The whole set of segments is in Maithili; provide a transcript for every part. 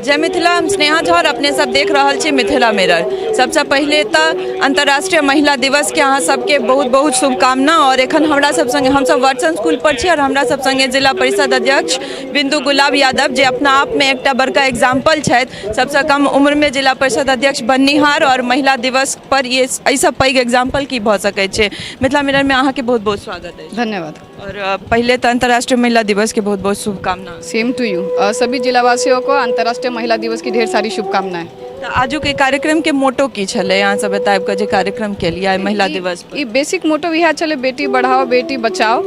जय मिथिला, हम स्नेहा झा और अपने सब देख रहल छी मिथिला मिरर। सबसँ पहिले तऽ अंतर्राष्ट्रीय महिला दिवसके अहाँ सबके बहुत बहुत शुभकामना। और एखन हमरा सब संगे, हमसब वाटसन स्कूल पर छी और हमरा सब संगे जिला परिषद अध्यक्ष बिंदु गुलाब यादव, जे अपना आपमे एकटा बड़का एग्जाम्पल छथि, सबसँ कम उम्रमे जिला परिषद अध्यक्ष बननिहार। और महिला दिवस पर एहिसँ पैघ एग्जाम्पल की भऽ सकै छै? मिथिला मिररमे अहाँके बहुत बहुत स्वागत अछि। धन्यवाद। और पहिले तऽ अंतर्राष्ट्रीय महिला दिवस के बहुत बहुत शुभकामना। सेम टू यू। सभी जिलावासियों को अंतर्राष्ट्रीय महिला दिवस की ढेर सारी शुभकामनाएं। तऽ आजुके कार्यक्रम के मोटो की छलै? अहाँ सब एतऽ आबि कऽ जे कार्यक्रम केलियै आइ महिला दिवस पर। ई बेसिक मोटो इएह छलै, बेटी बढ़ाओ, बेटी बचाओ,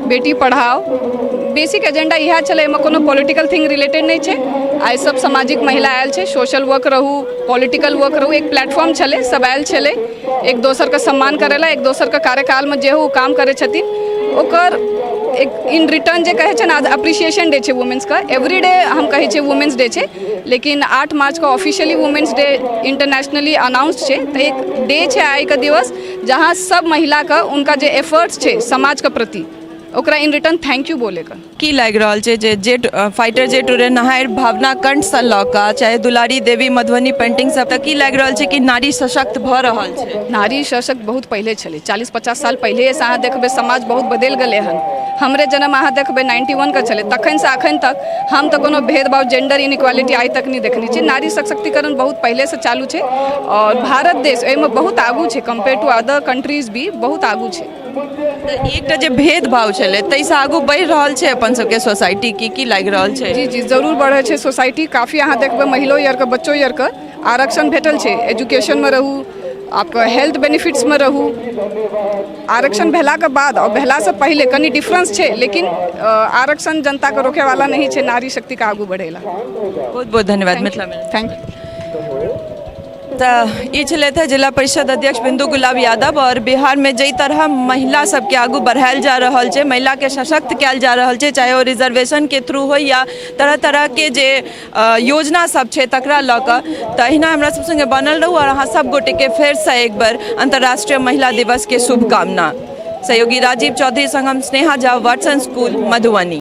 बेटी पढ़ाओ। बेसिक एजेंडा इएह छलै। एहिमे कोनो पॉलिटिकल थिंग रिलेटेड नहि छै। आइ सब सामाजिक महिला आयल छै। सोशल वर्क रहू, पॉलिटिकल वर्क रहू, एक प्लेटफॉर्म छलै। सब आयल छलै एक दोसरके सम्मान करै ला, एक दोसरके कार्यकालमे जे ओ काम करै छथिन, ओकर एक इन रिटर्न जे कहै छै ने, आज अप्रिसिएशन डे छै वुमेन्सके। एवरी डे हम कहै छियै वुमेन्स डे छै, लेकिन 8 मार्चके officially women's day internationally announce छै। तऽ एक डे छै आइके दिवस, जहाँ सब महिलाके उनका जे एफर्ट्स छै समाजके प्रति, ओकरा इन रिटर्न thank you बोलेके। की लागि रहल छै जे जेट फाइटर जेट उड़ेनहार भावना कंठसँ लऽ कऽ चाहे दुलारी देवी मधुबनी पेंटिंग सब, तऽ की लागि रहल छै कि नारी सशक्त भऽ रहल छै? नारी सशक्त बहुत पहिले छलै। 40-50 साल पहिलेसँ अहाँ देखबै, समाज बहुत बदलि गेलै हन। हमरे जन्म अहाँ देखबै 91के छलै। तखनसँ अखन तक हम तऽ कोनो भेदभाव, जेंडर इनइक्वालिटी आइ तक नहि देखने छी। नारी सशक्तिकरण बहुत पहिलेसँ चालू छै आओर भारत देश एहिमे बहुत आगू छै। कम्पेयर टू अदर कंट्रीज भी बहुत आगू छै। तऽ एकटा जे भेदभाव छलै, ताहिसँ आगू बढ़ि रहल छै अपन सबके सोसाइटी की? की लागि रहल छै? जी, जरूर बढ़ै छै सोसाइटी काफी। अहाँ देखबै, महिलो आरके, बच्चो आरके आरक्षण भेटल छै। एजुकेशनमे रहू, आपके हेल्थ बेनिफिट्समे रहू, आरक्षण भेलाके बाद आओर भेलासँ पहिले कनि डिफरेंस छै, लेकिन आरक्षण जनताके रोकेवाला नहि छै नारी शक्तिके आगू बढ़ेला। बहुत बहुत धन्यवाद मिथिला। Thank you. तऽ ई छलथि जिला परिषद अध्यक्ष बिंदु गुलाब यादव। और बिहारमे जाहि तरह महिला सबके आगू बढ़ायल जा रहल छै, महिलाके सशक्त कयल जा रहल छै, चाहे ओ रिजर्वेशनके थ्रू होइ या तरह तरहके जे योजना सब छै तकरा लऽ कऽ, तऽ अहिना हमरा सब सङ्गे बनल रहू। आओर अहाँ सब गोटेके फेरसँ एक बेर अन्तर्राष्ट्रीय महिला दिवसके शुभकामना। सहयोगी राजीव चौधरी सङ्ग हम स्नेहा झा, वाटसन स्कूल, मधुबनी।